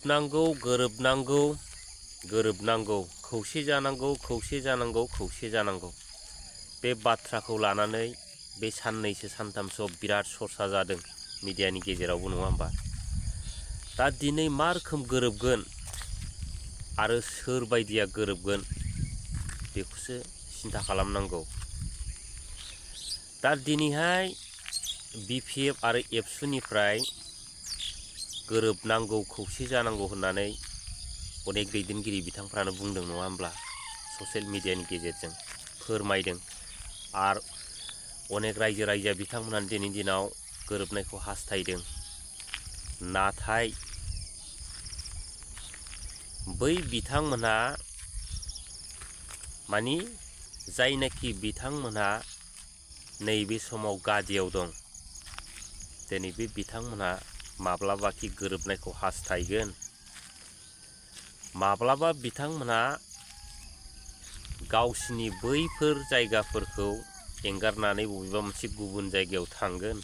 गोरोबनांगौ गोरोबनांगौ गोरोबनांगौ खौसे जानांगौ खौसे जानांगौ खौसे जानांगौ बे बाथ्राखौ लानानै बे साननैसो सानथामसोआव बिराद सरसा जादों मिडियानि गेजेरावबो नङा होमबा। दा दिनै मा रोखोम गोरोबगोन आरो सोर बायदिया गोरोबगोन बेखौसो सिन्था खालामनांगौ। दा दिनैहाय BPF आरो एबसुनिफ्राय गोरोबनांगौ खौसे जानांगौ होननानै अनेक दैदेनगिरि बिथांफ्रानो बुंदों नङा होमब्ला, ससियेल मिडियानि गेजेरजों फोरमायदों। आरो अनेक रायजो राजा बिथांमोना दिनैनि दिनाव गोरोबनायखौ हास्थायदों। नाथाय बै बिथांमोनहा मानि जायनाखि बिथांमोनहा नैबे समाव गादियाव दं, दिनै बे बिथांमोनहा माब्लाबाखि गोरोबनायखौ हास्थायगोन, माब्लाबा बिथांमोनहा गावसिनि बैफोर जायगाफोरखौ एंगारनानै बबेबा मोनसे गुबुन जायगायाव थांगोन।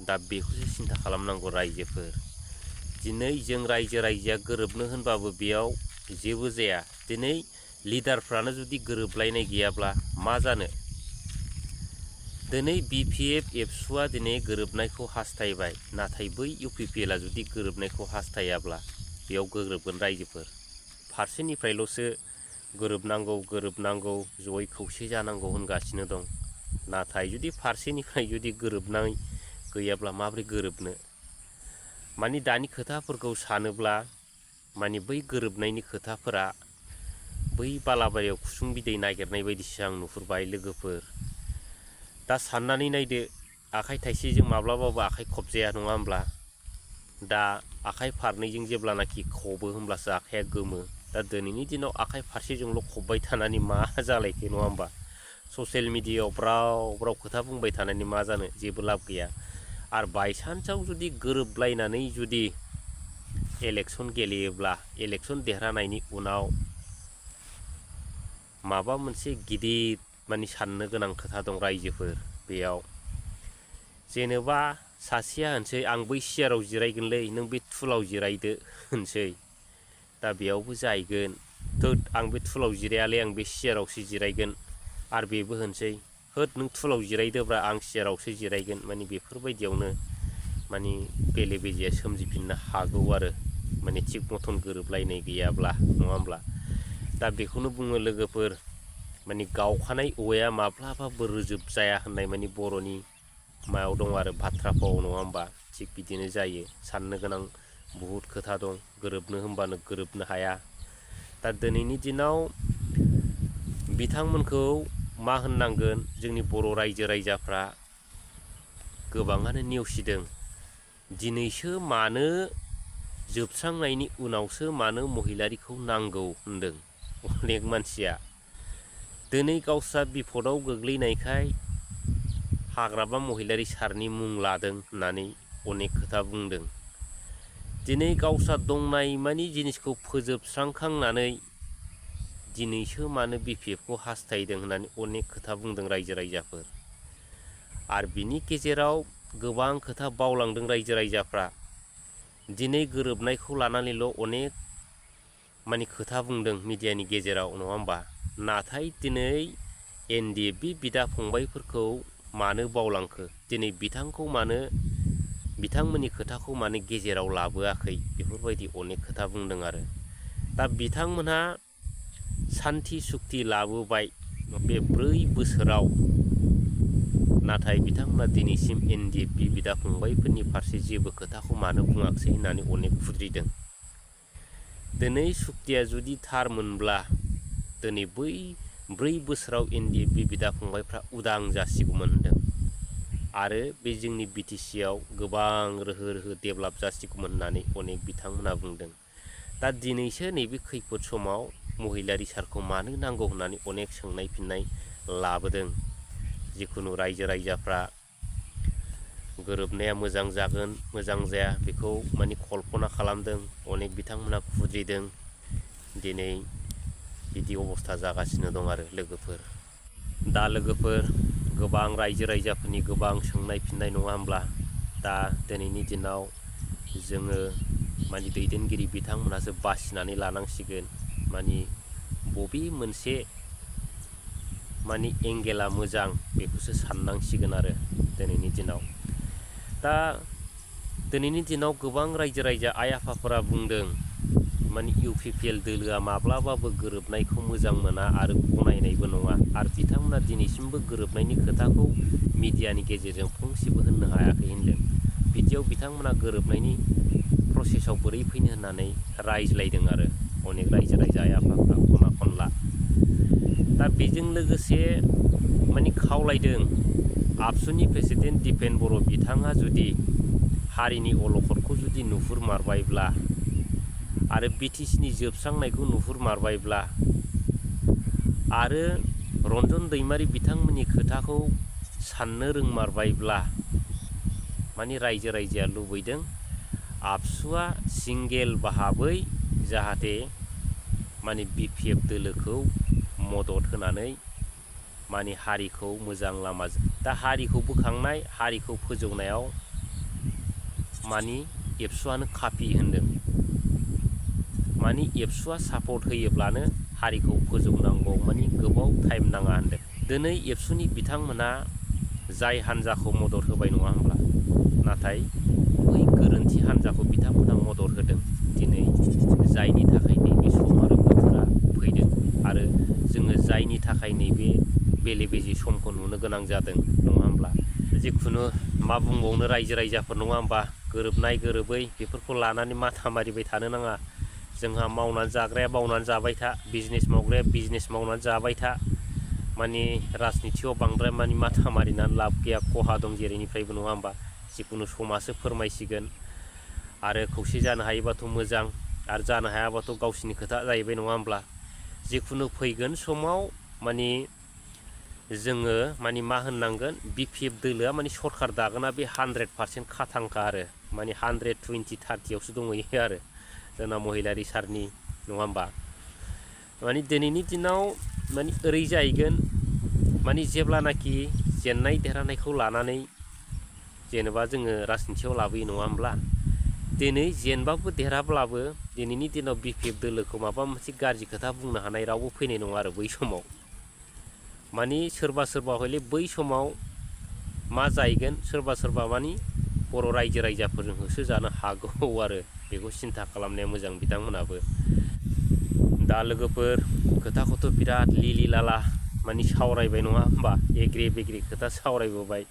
दा बेखौसो सिन्था खालामनांगौ रायजोफोर। दिनै जों रायजो राजाया गोरोबनो होनबाबो बेयाव जेबो जाया। दिनै लिडारफ्रानो जुदि गोरोबलायनाय गैयाब्ला मा जानो। दिनै BPF एबसुआ दिनै गोरोबनायखौ हास्थायबाय, नाथाय बै UPPLआ जुदि गोरोबनायखौ हास्थायाब्ला बेयाव गोरोबगोन रायजोफोर। फारसेनिफ्रायल'सो गोरोबनांगौ गोरोबनांगौ जयै खौसे जानांगौ होनगासिनो दं। नाथाय जुदि फारसेनिफ्राय जुदि गोरोबनाय गैयाब्ला माबोरै गोरोबनो। मानि दानि खोथाफोरखौ सानोब्ला मानि बै गोरोबनायनि खोथाफोरा बै बालाबारियाव कुसुं बिदै नागिरनाय बायदिसो आं नुहुरबाय लोगोफोर। दा साननानै नायदो, आखाइ थाइसेजों माब्लाबाबो आखाइ खबजाया नङा होमब्ला। दा आखाइ फारनैजों जेब्लानाखि खबो होमब्लासो आखाइया गोमो। दा दिनैनि दिनाव आखाइ फारसेजोंल' खबबाय थानानै मा जालायखो नङा होमबा। ससियेल मिडियायाव ब्राव ब्राव खोथा बुंबाय थानानै मा जानो, जेबो लाब गैया। आरो बायसान्सआव जुदि गोरोबलायनानै जुदि इलेक्सन गेलेयोब्ला, इलेक्सन देरहानायनि उनाव माबा मोनसे गिदिर माने साननो गोनां खोथा दं रायजोफोर। बेयाव जेनेबा सासेया होनसै आं बै सियाराव जिरायगोनलै, नों बे थुलाव जिरायदो होनसै। दा बेयावबो जाहैगोन, थोद आं बे थुलाव जिरायालै आं बे सियारावसो जिरायगोन। आरो बेबो होनसै होद नों थुलाव जिरायदोब्रा आं सियारावसो जिरायगोन। माने बेफोरबायदियावनो माने बेले बेजेया सोमजिफिननो हागौ आरो, माने थिग मथन गोरोबलायनाय गैयाब्ला नङा होमब्ला। दा बेखौनो बुङो लोगोफोर, माने गावखानाय औवाया माब्लाबाबो रोजोब जाया होननाय माने बर'नि मायाव दं आरो बाथ्रा फाव नङा होमबा। थिग बिदिनो जायो, साननो गोनां बहुद खोथा दं। गोरोबनो होनबानो गोरोबनो हाया। दा दिनैनि दिनाव बिथांमोनखौ मा होननांगोन, जोंनि बर' रायजो राजाफ्रा गोबाङानो नेवसिदों। दिनैसो मानो जोबस्रांनायनि उनावसो मानो महिलारिखौ नांगौ होनदों अनेक मानसिया। दिनै गावस्रा बिपदआव गोग्लैनायखाय हाग्रामा महिलारि सारनि मुं लादों होननानै अनेक खोथा बुंदों। दिनै गावस्रा दंनाय मानि जिनिसखौ फोजोबस्रांखांनानै दिनैसो मानो BPFखौ हास्थायदों होननानै अनेक खोथा बुंदों रायजो राजाफोर। आरो बिनि गेजेराव गोबां खोथा बावलांदों रायजो राजाफ्रा। दिनै गोरोबनायखौ लानानैल' अनेक माने खोथा बुंदों मिडियानि गेजेराव नङा होमबा। नाथाय दिनै NDF बिदा फंबायफोरखौ मानो बावलांखो, दिनै बिथांमोननि खोथाखौ मानो गेजेराव लाबोआखै, बेफोरबायदि अनेक खोथा बुंदों आरो। दा बिथांमोनहा सान्थि सुक्ति लाबोबाय बे 4 बोसोराव, नाथाय बिथांमोना दिनैसिम NDF बिदा फंबायफोरनि फारसे जेबो खोथाखौ मानो बुङाखिसै होननानै अनेक खुद्रिदों। दिनै सुक्तिया जुदि थारमोनब्ला दिनै बै 4 बोसोराव NDF बिदा फंबायफ्रा उदां जासिगौमोन होनदों। आरो बे जोंनि BTCआव गोबां रोहो रोहो डेभेलप जासिगौमोन होननानै अनेक बिथांमोना बुंदों। दा दिनैसो नैबे खैफोद समाव महिलारि सारखौ मानो नांगौ होननानै अनेक सोंनाय फिननाय लाबोदों। जिखुनु रायजो राजाफ्रा गोरोबनाया मोजां जागोन मोजां जाया बेखौ माने कल्पना खालामदों, अनेक बिथांमोना खुद्रिदों। दिनै बिदि अबस्था जागासिनो दं आरो लोगोफोर। दा लोगोफोर गोबां रायजो राजाफोरनि गोबां सोंनाय फिननाय नङा होमब्ला। दा दिनैनि दिनाव जोङो माने दैदेनगिरि बिथांमोनासो बासिनानै लानांसिगोन माने बबे मोनसे माने एंगेला मोजां बेखौसो साननांसिगोन आरो दिनैनि दिनाव। दा दिनैनि दिनाव गोबां रायजो राजा आइ आफाफोरा बुंदों माने UPPL दोलोआ माब्लाबाबो गोरोबनायखौ मोजां मोना आरो गनायनायबो नङा आरो बिथांमोना दिनैसिमबो गोरोबनायनि खोथाखौ मिडियानि गेजेरजों फंसेबो होननो हायाखै होनदों। बिदियाव बिथांमोना गोरोबनायनि प्रसेसआव बोरै फैनो होननानै रायज्लायदों आरो अनेक रायजो राजा आइ आफाफ्रा खना खनला। दा बेजों लोगोसे माने खावलायदों आबसुनि प्रेसिडेन्ट दिपेन बर' बिथाङा जुदि हारिनि अलखदखौ जुदि नुहुरमारबायब्ला आरो BTCनि जोबस्रांनायखौ नुहुरमारबायब्ला आरो रन्जन दैमारि बिथांमोननि खोथाखौ साननो रोंमारबायब्ला माने रायजो राजाया लुबैदों आबसुआ सिंगेल भाबै जाहाथे माने BPF दोलोखौ मदद होनानै माने हारिखौ मोजां लामाजों दा हारिखौ बोखांनाय हारिखौ फोजौनायाव माने एबसुआनो खाफि होनदों। माने एबसुआ सापर्ट होयोब्लानो हारिखौ फोजौनांगौ माने गोबाव टाइम नाङा होनदों। दिनै एबसुनि बिथांमोना जाय हान्जाखौ मदद होबाय नङा होमब्ला, नाथाय बै गोरोन्थि हान्जाखौ बिथांमोना मदद होदों दिनै जायनि थाखाय नैबे सम आरो बोथोरा फैदों आरो जोङो जायनि थाखाय नैबे बेले बेजे समखौ नुनो गोनां जादों नङा होमब्ला। जिखुनु मा बुंबावनो रायजो राजाफोर नङा होमबा, गोरोबनाय गोरोबै बेफोरखौ लानानै माथा मारिबाय थानो नाङा। जोंहा मावनानै जाग्राया मावनानै जाबाय था, बिजनेस मावग्राया बिजनेस मावनानै जाबाय था। माने राजनितियाव बांद्राय माने माथा मारिनानै लाब गैया, खहा दं जेरैनिफ्रायबो नङा होमबा। जिखुनु समासो फोरमायसिगोन आरो खौसे जानो हायोबाथ' मोजां आरो जानो हायाबाथ' गावसिनि खोथा जाहैबाय नङा होमब्ला। जिखुनु फैगोन समाव माने जोङो माने मा होननांगोन BPF दोलोआ माने सरखार दागोना बे 100% खाथांखा आरो माने 120-30आवसो दंहैयो आरो जोंना महिलारि सारनि नङा होमबा। माने दिनैनि दिनाव माने ओरै जाहैगोन माने जेब्लानाखि जेननाय देरहानायखौ लानानै जेनेबा जोङो राजनितियाव लाबोयो नङा होमब्ला। दिनै जेनबाबो देरहाब्लाबो दिनैनि दिनाव BPF दोलोखौ माबा मोनसे गाज्रि खोथा बुंनो हानाय रावबो फैनाय नङा आरो बै समाव। माने सोरबा सोरबा हयले बै समाव मा जाहैगोन, सोरबा सोरबा माने बर' रायजो राजाफोरजों होसोजानो हागौ आरो बेखौ सिन्था खालामनाया मोजां बिथांमोनाबो। दा लोगोफोर खोथाखौथ' बिराद लिलि लाला माने सावरायबाय नङा होमबा, एग्रे बेग्रे खोथा सावरायबोबाय,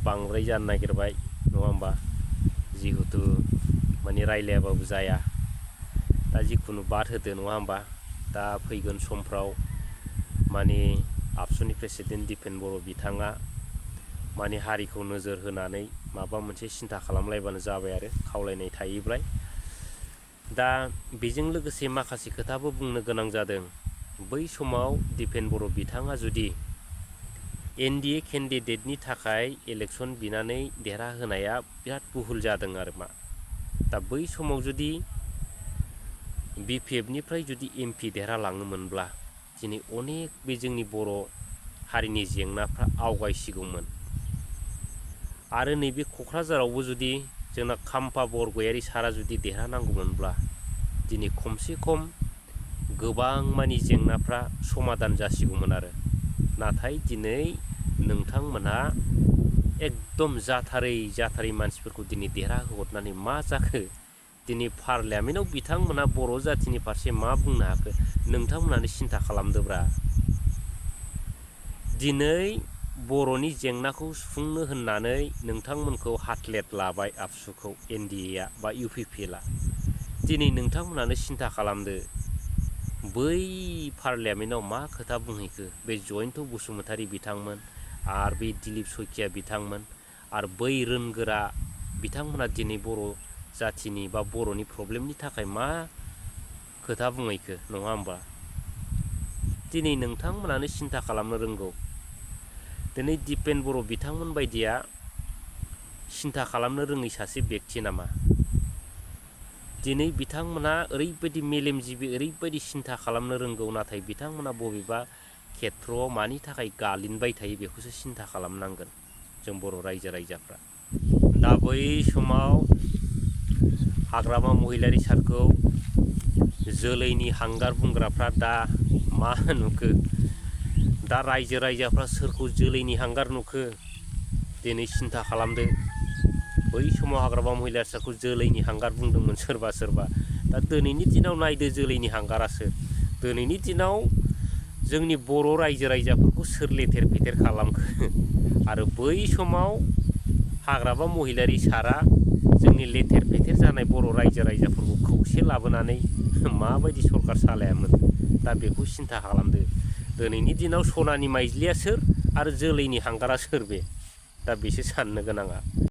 बांद्राय जानो नागिरबाय नङा होमबा। जिहेथु माने रायलायाबाबो जाया। दा जिखुनु बाद होदो नङा होमबा। दा फैगोन समफ्राव माने आबसुनि प्रेसिडेन्ट दिपेन बर' बिथाङा माने हारिखौ नोजोर होनानै माबा मोनसे सिन्था खालामलायबानो जाबाय आरो खावलायनाय थायोब्ला। दा बेजों लोगोसे माखासे खोथाबो बुंनो गोनां जादों। बै समाव दिपेन बर' बिथाङा जुदि NDA केन्डिडेटनि थाखाय इलेक्सन बिनानै देरहाहोनाया बिराद भुल जादों आरो मा। दा बै समाव जुदि BPFनिफ्राय जुदि MP देरहालाङोमोनब्ला दिनै अनेक बे जोंनि बर' हारिनि जेंनाफ्रा आवगायसिगौमोन। आरो नैबे क'क्राझारावबो जुदि जोंना खाम्फा बरगयारि सारा जुदि देरहानांगौमोनब्ला दिनै खमसे खम गोबां मानि जेंनाफ्रा समाधान जासिगौमोन आरो। नाथाय दिनै नोंथांमोनहा एकदम जाथारै मानसिफोरखौ दिनै देरहाहोहरनानै मा जाखो, दिनै पार्लियामेन्टआव बिथांमोना बर' जाथिनि फारसे मा बुंनो हाखो नोंथांमोनानो सिन्था खालामदोब्रा। दिनै बर'नि जेंनाखौ सुफुंनो होननानै नोंथांमोनखौ हाथलेट लाबाय आबसुखौ NDA बा UPPLआ। दिनै नोंथांमोनानो सिन्था खालामदो बै पार्लियामेन्टआव मा खोथा बुंहैखो बे जयन्त बसुमतारी बिथांमोन आरो बे दिलीप सयकिया बिथांमोन आरो बै रोंगोरा बिथांमोना दिनै बर' जाथिनि बा बर'नि प्रब्लेमनि थाखाय मा खोथा बुंहैखो नङा होमबा। दिनै नोंथांमोनानो सिन्था खालामनो रोंगौ। दिनै दिपेन बर' बिथांमोन बायदिया सिन्था खालामनो रोङै सासे बेक्ति नामा। दिनै बिथांमोना ओरैबायदि मेलेमजिबि, ओरैबायदि सिन्था खालामनो रोंगौ, नाथाय बिथांमोना बबेबा खेथ्रआव मानि थाखाय गालिनबाय थायो बेखौसो सिन्था खालामनांगोन जों बर' रायजो राजाफ्रा। दा बै समाव हाग्रामा महिलारि सारखौ जोलैनि हांगार बुंग्राफ्रा दा मा नुखो, दा रायजो राजाफ्रा सोरखौ जोलैनि हांगार नुखो दिनै सिन्था खालामदो। बै समाव हाग्रामा महिलारि सारखौ जोलैनि हांगार बुंदोंमोन सोरबा सोरबा। दा दिनैनि दिनाव नायदो जोलैनि हांगारासो। दिनैनि दिनाव जोंनि बर' रायजो राजाफोरखौ सोर लेथेर फेथेर खालामखो आरो बै समाव हाग्रामा महिलारि सारा जोंनि लेथेर फेथेर जानाय बर' रायजो राजाफोरखौ खौसे लाबोनानै माबायदि सरकार सालायामोन, दा बेखौ सिन्था खालामदो। दिनैनि दिनाव सनानि माइज्लिया सोर आरो जोलैनि हांगारा सोर बे, दा बेसो साननो गोनाङा।